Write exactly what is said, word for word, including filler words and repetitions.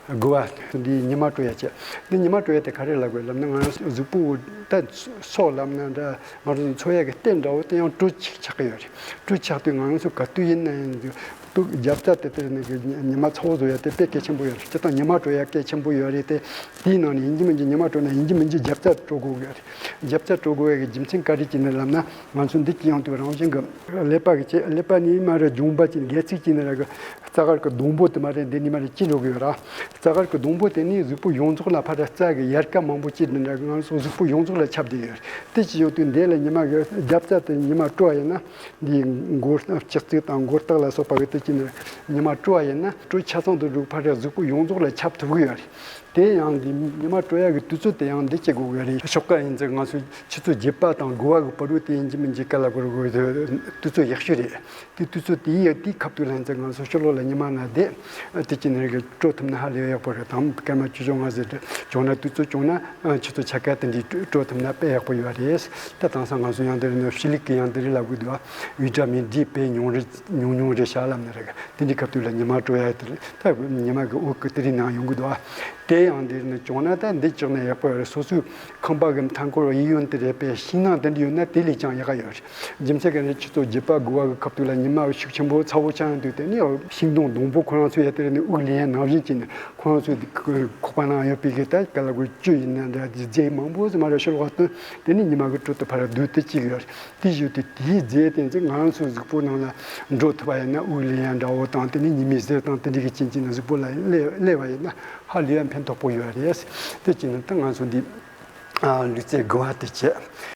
དགུ་བ་འདི་ཉི་མ་དྲོ་ཡ་བྱས། འདི་ཉི་མ་དྲོ་ཡ་དེ་ག་རེ་ལབ་དགོས་ལབ་ན། ང་རང་གཟུགས་པོ་ད་སྲོག་ལབ་ན་འདྲ། ང་རང་ཚོ་འཚོ་ཡ་གི་རྟེན་འདྲ་བོ་དེ་ཡང་དྲོ་ཆགས་ཆགས་ཀྱི་ཡོད་རེད། དྲོ་ཆགས་དུས་ང་རང་ཚོ་ག་དུས་ཡིན་ན་ཡང་དུ་རྒྱབ་རྩ་དེ་དེ་ནི་གི་ཉི་མ་ཚ་བོ་བཟོ་ཡ་དེ་དཔེ་གལ་ཆེན་པོ་ཡོད་རེད། སྤྱིར་བཏང་ཉི་མ་དྲོ་ཡ་གལ་ཆེན་པོ་ཡོད་རེད་དེ། དེའི་ནང་ནས་ཡིན་གཅིག་མིན་གཅིག་ཉི་མ་དྲོ་ན་ཡིན་གཅིག་མིན་གཅིག་རྒྱབ་རྩ་དྲོ་དགོས་ཀྱི་རེད། རྒྱབ་རྩ་དྲོ་དགོས་ཡ་གི་རྒྱུ་མཚན་ག་རེ་བྱས་ནས་ལབ་ན། ང་ཚོ་འདི་ཅི་ཡང་དུ་རང་བཞིན་གྱི་ཀླད་པ་གི་ཆེད། ཀླད་པ་ནི་མ་ར་འབྱུང་པ་ཅིག་སྒལ་ཚིགས་ཅིག་ནི་ར་གི་རྩ་དཀར་གི་སྡོང་པོ་དེ་མ་རེད། འདི་ནི་མ་ར་ཅི་ལོག་གི་ཡོད་ར། རྩ་དཀར་གི་སྡོང་པོ་དེ་ནི་གཟུགས་པོ་ཡོངས་རྫོགས་ལ་ཕར་ར་རྩ་གི་ཡལ་ག་མང་པོ་ཅིག་འདི་འདྲ་གི་ང་ཚོ་གཟུགས་པོ་ཡོངས་རྫོགས་ལ་ཁྱབ་བསྡད་ཡོད་རེད། དེ་ཅི་ཡང་དུ་འདི་ལ་ཉི་མ་གི་རྒྱབ་རྩ་དེ་ཉི་མ་དྲོ་བ་ཡིན་ན། འདི་མགོ་ལྕགས་རྩི་དང་མགོ་སྟག་ལ་སོགས་པ་གི་དེ་ཅི་ནི་ཉི་མ་དྲོ་བ་ཡིན་ན་དྲོ་ཆ་ཚང་དུ་འགྲོ་ཕར་ར་གཟུགས་པོ་ཡོངས་རྫོགས་ལ་ཁྱབ་ཐུབ་གི་ཡོད་རེད། དེ་ཡང་འདི་ཉི་མ་དྲོ་ཡ་གི་དུས་ཚོད་དེ་ཡང་འདི་བྱེད་དགོས་གི་རེད། ཞོགས་ཀ་ཡིན་ཙང་ང་ཚོ་ཆུ་ཚོད་བརྒྱད་པ་དང་དགུ་པ་གི་བར་དུ་དེ་ཡིན་གཅིག་མིན་གཅིག་ག་ལ་གོ་ར་གོ་དུས་ཚོད་ཡག་ཤོས་རེད། དེ་དུས་ཚོད་དེ་ཡི་དེའི་ཁ་ཐུག་ལ་ཡིན་ཙང་ང་ཚོ་ཕྱི་ལོགས་ལ་ཉི་མ་ན་བསྡད། དེ་ཅི་ནས་གི་དྲོ་ཐུབ་ན་ཧ་ལས་ཡག་པོ་རེད། དང་སྐར་མ་བཅུ་བཅོ་ལྔ་ཟེར་དུས་བྱུང་ན་དུས་ཚོད་བྱུང་ན་ཆུ་ཚོད་ཆ་ག་དེ་འདྲའི་དྲོ་ཐུབ་ན་དཔེ་ཡག་པོ་ཡོད་རེད། ད་དེང་སང་ང་ཚོ་ཡང་དེ་རིང་ནི་ཕྱི་ལུགས་ཀྱི་ཡང་དེ་རིང་ལབ་གི་འདུག་ཨ། བི་ཊ་མིན་ཌི་དཔེ་ཉུང་རེད། ཉུང་ཉུང་རེད་ཤག་ལབ་ནི་རེད། དེ་འདྲའི་སྐབས་དུས་ལ་ཉི་མ་དྲོ་ཡ་དེ་རེད། ད་ཉི་མ་གི་འོད་ཀྱི་དེ་རིང་ནང་ཡོང་གི་འདུག་ཨ། དེ་ཡང་འདིར་ནི་བྱུང་ན་ད་འདི་བཅག་ན་ཡག་པོ་རེད། སོ་སོའི་ཁང་པ་གི་མཐའ་འཁོར་གཡས་གཡོན་དེ་རེད་པས། ཤིང་ནགས་དེ་འདྲ་ཡོད་ན་དེ་ལས་ཀྱང་ཡག་ག་ཡོད་རེད། རྒྱུ་མཚན་ག་རེ། ཆུ་ཚོད་བརྒྱད་པ་དགུ་པ་གི་སྐབས་དུས་ལ་ཉི་མ་ཤུགས་ཆེན་པོ་ཚ་བོ་ཆགས་ཡོང་དུས་དེ་ནི་ཤིང་སྡོང་སྡོང་པོ་ཁོ་རང་ཚོ་ཡ་དེ་རེད་ནི་དབུགས་ལེན་ཡ་ནང་བཞིན་བྱས་ནས་ཁོ་རང་ཚོའི་ཁོག་པ་ནང་ཡོད་པའི་གི་ད་ག་ལ་གོ་བཅུད་ཡིན་ན་འདྲ་རྫས་མང་པོ་ཙམ་མ་རེད། ཕྱི་ལོགས་བཏོན། དེ་ནི་ཉི་མ་གི་དྲོད་དུ་ཕར་སྡུད་དེ་བཅུག་ཡོད་རེད། དེ་བཞིན་དུ་དེའི་རྫས་དེ་ཚོ་ང་རང་ཚོའི་གཟུགས་པོ་ནང་ལ་འགྲོ་ཐུབ་པ་ཡིན་ན། དབུགས་ལེན་ཡ་འདྲ་བོ་དང་དེ་ནས་ཉི་མའི་ཟེར་དང་དེ་འདྲ་གི་རྐྱེན་གྱིས་ནི་གཟུགས་པོ་ལ་སླེབས་སླེབས་པ་ཡིན་ན་ཧ་ལས་ཡ་ཕན་ཐོགས་པོ་ཡོད་རེད། དེ་བྱས་ན་ད་ང་ཚོ་འདི་ཨ་ལུས་རྩལ་དགུ་པ་དེ་བྱས།